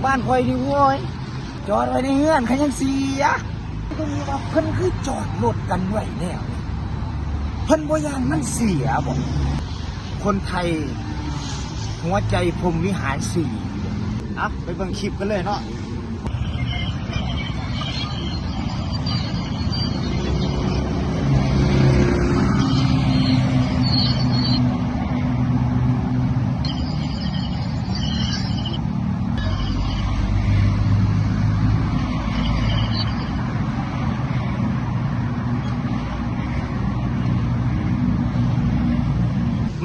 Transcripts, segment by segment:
ບ້ານຂ້ອຍນີ້ ໂອ້ຍ ຈອດໄວ້ໃນເຮືອນກໍຍັງເສຍ. ເພິ່ນວ່າເພິ່ນຄືຈອດລົດກັນໄວ້ແນວນີ້ ເພິ່ນບໍ່ຢ້ານມັນເສຍບໍ? ຄົນໄທຫົວໃຈພົມວິຫານສີ່. ເອົາ ໄປເບິ່ງຄລິບກັນເລີຍເນາະ.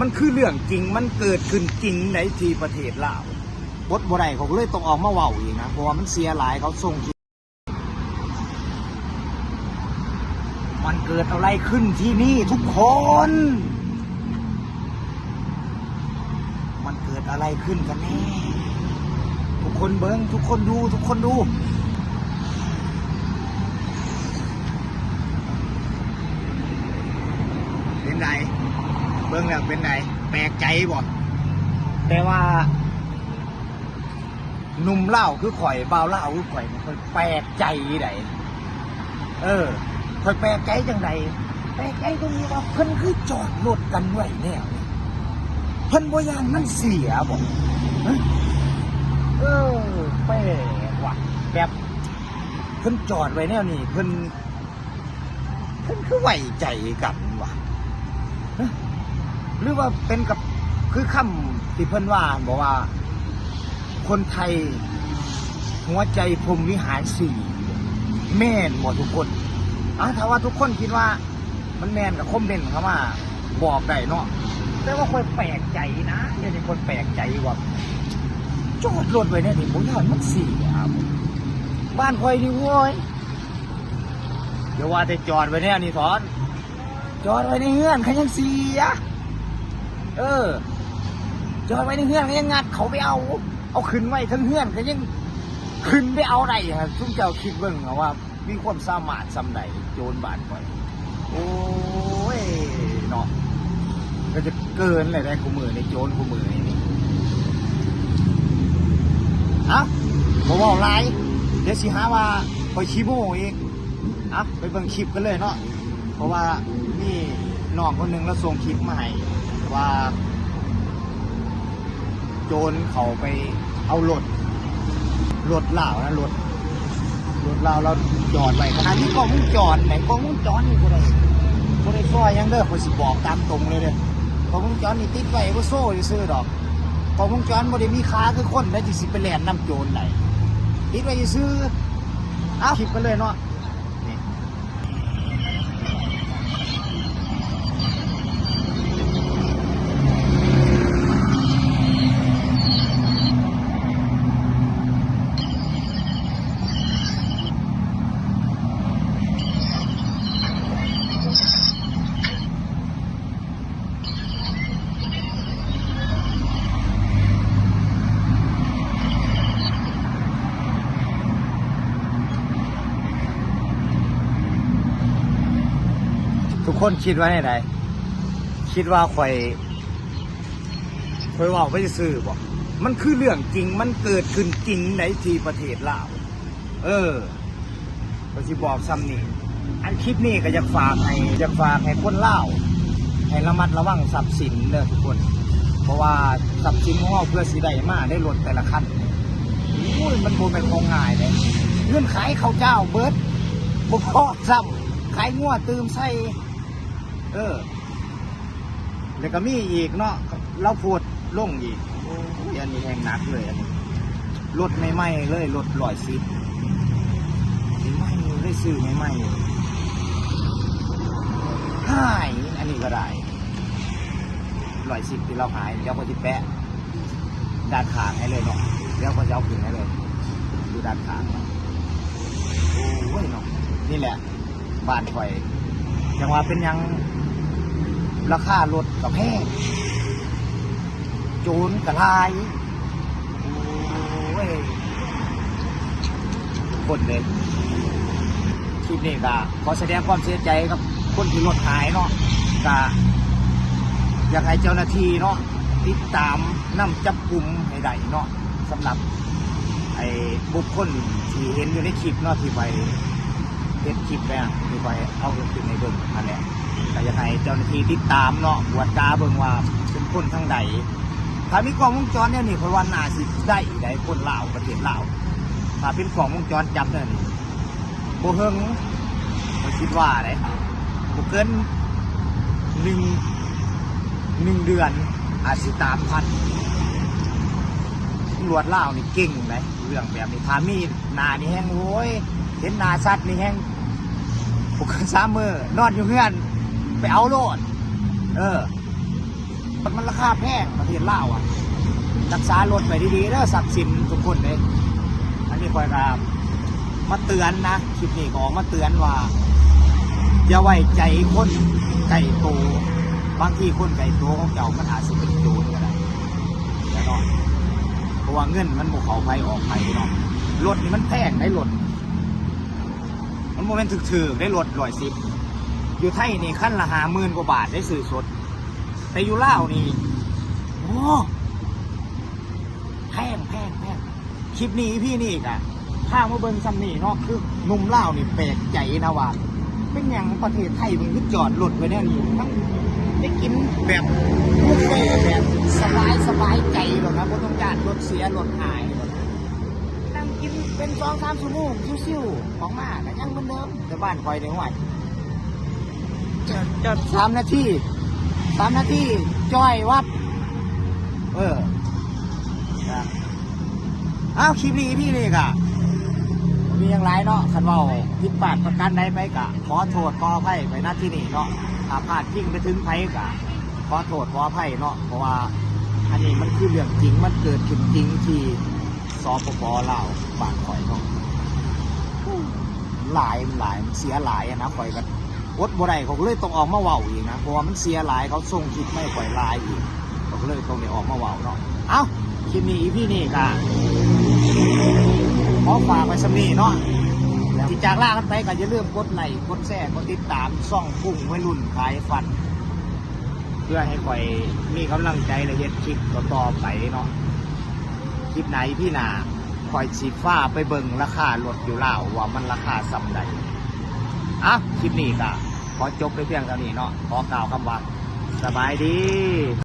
ມັນຄືເລື່ອງຈິງ, ມັນເກີດຂຶ້ນຈິງໃດທີ່ປະເທດລາວ. ອົດບໍ່ໄດ້ ເຂົາກໍເລີຍຕ້ອງອອກມາເວົ້າອີກນະ ເພາະວ່າມັນເສຍຫຼາຍ ເຂົາສົ່ງ ມັນເກີດອະໄລຂຶ້ນທີ່ນີ້ທຸກຄົນ? ມັນເກີດອະໄລຂຶ້ນກັນແນ່? ທຸກຄົນເບິ່ງ, ທຸກຄົນດູ, ທຸກຄົນດູ. ເປັນໃດ? ເບິ່ງແລ້ວເປັນໃດ? ແປກໃຈບໍ່? ແຕ່ວ່າ ໜຸ່ມລາວຄືຂ້ອຍ ບ່າວລາວຄືຂ້ອຍນີ້ ຂ້ອຍແປກໃຈໃດ໋. ເອີ ຂ້ອຍແປກໃຈຈັ່ງໃດ? ແປກໃຈຕົງທີ່ວ່າເພິ່ນຄືຈອດລົດກັນໄວ້ແນວນີ້ ເພິ່ນບໍ່ຢ້ານມັນເສຍບໍ? ຮະ ເອີ ແປກວ່າ ແບບເພິ່ນຈອດໄວ້ແນວນີ້ ເພິ່ນ ເພິ່ນຄືໄວ້ໃຈກັນວະ? ຮະ ຫຼືວ່າເປັນກັບ ຄືຄຳທີ່ເພິ່ນວ່າຫັ້ນບໍ ວ່າຄົນໄທຫົວໃຈພົມວິຫານສີ່ ແມ່ນບໍ່ທຸກຄົນ? ອາ ຖ້າວ່າທຸກຄົນຄິດວ່າມັນແມ່ນກໍຄອມເມັນເຂົ້າມາບອກໄດ້ເນາະ. ແຕ່ວ່າຂ້ອຍແປກໃຈນະ ດຽວນີ້ຂ້ອຍແປກໃຈວ່າ ຈອດລົດໄວ້ແນວນີ້ ບໍ່ຢ້ານມັນເສຍ? ບ້ານຂ້ອຍນີ້ ໂອ້ຍ ຢ່າວ່າແຕ່ຈອດໄວ້ແນວນີ້ ຖອນ ຈອດໄວ້ໃນເຮືອນກໍຍັງເສຍ. ເອີ ຈອດໄວ້ໃນເຮືອນກໍຍັງງັດເຂົ້າໄປເອົາ, ເອົາຂຶ້ນໄວ້ເທິງເຮືອນກໍຍັງຂຶ້ນໄປເອົາໄດ້. ຊຸມເຈົ້າຄິດເບິ່ງເອົາວ່າມີຄວາມສາມາດສ່ຳໃດ ໂຈນບ້ານຂ້ອຍ. ໂອ້ຍ ເນາະ ກໍຈະເກີນແລ້ວໃດ໋ ຄູ່ມື້ນີ້ ໂຈນຄູ່ມື້ນີ້. ເອົ້າ ບໍ່ເວົ້າຫຼາຍ ດຽວຊິຫາວ່າຂ້ອຍຂີ້ໂມ້ອີກ. ເອົ້າ ໄປເບິ່ງຄລິບກັນເລີຍເນາະ ເພາະວ່າມີນ້ອງຄົນໜຶ່ງລາວສົ່ງຄລິບມາໃຫ້ວ່າ ໂຈນເຂົ້າໄປເອົາລົດ ລົດລາວນະ ລົດ ລົດລາວ ລາວຈອດໄວ້. ຂະໜາດມີກ້ອງວົງຈອນໃດ໋ ກ້ອງວົງຈອນນີ້ບໍ່ໄດ້ ບໍ່ໄດ້ຊ່ອຍຫຍັງເດີ ຂ້ອຍຊິບອກຕາມຕົງເລີຍເດີ. ກ້ອງວົງຈອນນີ້ຕິດໄວ້ເພື່ອໂຊຊື່ໆດອກ. ກ້ອງວົງຈອນບໍ່ໄດ້ມີຄ່າຄືຄົນໃດ ທີ່ຊິໄປແລ່ນນຳໂຈນໄດ້ ຕິດໄວ້ຊື່ໆ. ເອົາ ຄລິບກັນເລີຍເນາະ. ນີ້ ທຸກຄົນຄິດວ່າແນວໃດ? ຄິດວ່າຂ້ອຍ ຂ້ອຍເວົ້າໄປຊື່ໆບໍ? ມັນຄືເລື່ອງຈິງ, ມັນເກີດຂຶ້ນຈິງໃດ໋ທີ່ປະເທດລາວ. ເອີ ຂ້ອຍຊິບອກຊ່ຳນີ້. ອັນຄລິບນີ້ກໍຢາກຝາກໃຫ້ ຢາກຝາກໃຫ້ຄົນລາວ ໃຫ້ລະມັດລະວັງຊັບສິນເດີທຸກຄົນ. ເພາະວ່າຊັບສິນຂອງເຮົາເພື່ອຊິໄດ້ມາໃນລົດແຕ່ລະຄັນ ໂອ້ຍ ມັນບໍ່ແມ່ນຂອງງ່າຍເດ້. ເງິນຂາຍເຂົ້າຈ້າວເບິດ ບໍ່ພໍຊ້ຳ ຂາຍງົວຕື່ມໃສ່. ເອີ ແລ້ວກໍມີອີກເນາະ ລາວໂພສລົງອີກ. ໂອ້ຍ ອັນນີ້ແຮງໜັກເລີຍ ອັນນີ້ລົດໃໝ່ໆເລີຍ ລົດຮ້ອຍສິບ ໃໝ່ໆເລີຍ ຊື້ໃໝ່ໆ ຫາຍ. ອັນນີ້ກໍໄດ້ ຮ້ອຍສິບທີ່ລາວຫາຍ ດຽວຂ້ອຍຊິແປະດ້ານຂ້າງໃຫ້ເລີຍເນາະ ດຽວຂ້ອຍຊິເອົາຂຶ້ນໃຫ້ເລີຍ ຢູ່ດ້ານຂ້າງເນາະ. ໂອ້ຍເນາະ ນີ້ແຫຼະ ບ້ານຂ້ອຍ ຈັ່ງວ່າເປັນຫຍັງລາຄາລົດກໍແພງ ໂຈນກໍຫຼາຍ. ໂອ້ຍ ຄົນເດ້ ຄລິບນີ້ກໍຂໍສະແດງຄວາມເສຍໃຈກັບຄົນທີ່ລົດຫາຍເນາະ ກໍຢາກໃຫ້ເຈົ້າໜ້າທີ່ເນາະ ຕິດຕາມນຳຈັບກຸມໃຫ້ໄດ້ເນາະ ສຳລັບ ໄອ້ບຸກຄົນທີ່ເຫັນຢູ່ໃນຄລິບເນາະ ທີ່ຂ້ອຍເຮັດຄລິບໄປ ທີ່ຂ້ອຍເອົາຂຶ້ນໃຫ້ເບິ່ງຫັ້ນແຫຼະ ກໍຢາກໃຫ້ເຈົ້າໜ້າທີ່ຕິດຕາມເນາະ ກວດກາເບິ່ງວ່າເປັນຄົນທາງໃດ. ຖ້າມີກ້ອງວົງຈອນແນວນີ້ ຂ້ອຍວ່າໜ້າຊິໄດ້ໄດ໋ ຄົນລາວ ປະເທດລາວ ຖ້າເປັນກ້ອງວົງຈອນຈັບແນວນີ້ ບໍ່ເຫິງ ຂ້ອຍຄິດວ່າເດ້ ບໍ່ເກີນໜຶ່ງ ໜຶ່ງເດືອນອາດຊິຕາມທັນ. ຕຳຫຼວດລາວນີ້ເກັ່ງໄດ໋ ເລື່ອງແບບນີ້ ຖ້າມີໜ້ານີ້ແຮງ ໂອ້ຍ ເຫັນໜ້າຊັດນີ້ແຮງ ບໍ່ເກີນສາມມື້ ນອນຢູ່ເຮືອນ ໄປເອົາໂລດ ເອີ. ມັນລາຄາແພງ ປະເທດລາວອະ ຮັກສາລົດໄວ້ດີໆເດີ ຊັບສິນທຸກຄົນເດ້. ອັນນີ້ຂ້ອຍກໍມາເຕືອນນະ ຄລິບນີ້ກໍອອກມາເຕືອນວ່າ ຢ່າໄວ້ໃຈຄົນໃກ້ໂຕ ບາງທີຄົນໃກ້ໂຕຂອງເຈົ້າມັນອາດຊິເປັນໂຈນກໍໄດ້ເນາະ ເພາະວ່າເງິນມັນບໍ່ເຂົ້າໃຜອອກໃຜເນາະ. ລົດນີ້ມັນແພງໄດ໋ ລົດ ມັນບໍ່ແມ່ນຖືກໆໄດ໋ ລົດຮ້ອຍສິບ ຢູ່ໄທນີ້ຄັນລະຫ້າໝື່ນກວ່າບາດໄດ໋ ຊື້ສົດ ແຕ່ຢູ່ລາວນີ້ ໂອ້ ແພງ ແພງ ແພງ. ຄລິບນີ້ ອີພີນີ້ກະພາມາເບິ່ງຊ່ຳນີ້ເນາະ ຄືໜຸ່ມລາວນີ້ແປກໃຈນະວ່າ ເປັນຫຍັງປະເທດໄທເພິ່ນຄືຈອດລົດໄວ້ແນວນີ້ ທັງໄດ້ກິນແບບບຸບເຟແບບສະບາຍ ສະບາຍໃຈໂລດນະ ບໍ່ຕ້ອງຢ້ານລົດເສຍລົດຫາຍ ນັ່ງກິນເປັນສອງສາມຊົ່ວໂມງຊິວໆ ອອກມາກໍຍັງເໝືອນເດີມ. ແຕ່ບ້ານຂ້ອຍນີ້ ຫ້ວຍ ຈອດ ຈອດສາມນາທີ ສາມນາທີ ຈ້ອຍວັບ ເອີ ເອົາ ຄລິບນີ້ ອີພີນີ້ກະບໍ່ມີຫຍັງຫຼາຍເນາະ ຄັນເວົ້າຜິດພາດປະການໃດໄປກະຂໍໂທດຂໍອະໄພໄປ ນະ ທີ່ນີ້ເນາະ. ຖ້າພາດພິງໄປເຖິງໃຜກະຂໍໂທດຂໍອະໄພເນາະ ເພາະວ່າອັນນີ້ມັນຄືເລື່ອງຈິງ ມັນເກີດຂຶ້ນຈິງທີ່ ສປປ ລາວ ບ້ານຂ້ອຍເນາະ ຫຼາຍ ມັນຫຼາຍ ມັນເສຍຫຼາຍຫັ້ນນະ ຂ້ອຍກໍອົດບໍ່ໄດ້ ຂ້ອຍກໍເລີຍຕ້ອງອອກມາເວົ້າອີກນະ ເພາະວ່າມັນເສຍຫຼາຍ ເຂົາສົ່ງຄລິບມາໃຫ້ຂ້ອຍຫຼາຍອີກ ຂ້ອຍກໍເລີຍຕ້ອງໄດ້ອອກມາເວົ້າເນາະ. ເອົ້າ ຄລິບນີ້ ອີພີນີ້ກໍຂໍຝາກໄວ້ສ່ຳນີ້ເນາະ ທີ່ຈາກລາກັນໄປກໍຢ່າລືມກົດໄລ້ ກົດແຊ ກົດຕິດຕາມຊ່ອງກຸ້ງໄວລຸ້ນຂາຍຟັນ ເພື່ອໃຫ້ຂ້ອຍມີກຳລັງໃຈ ແລະ ເຮັດຄລິບຕໍ່ໆໄປເນາະ. ຄລິບໜ້າ ອີພີໜ້າ ຂ້ອຍຊິພາໄປເບິ່ງລາຄາລົດຢູ່ລາວວ່າມັນລາຄາສ່ຳໃດ. ເອົ້າ ຄລິບນີ້ກໍຂໍຈົບໄປພຽງເທົ່ານີ້ເນາະ ຂໍກ່າວຄຳວ່າ ສະບາຍດີ.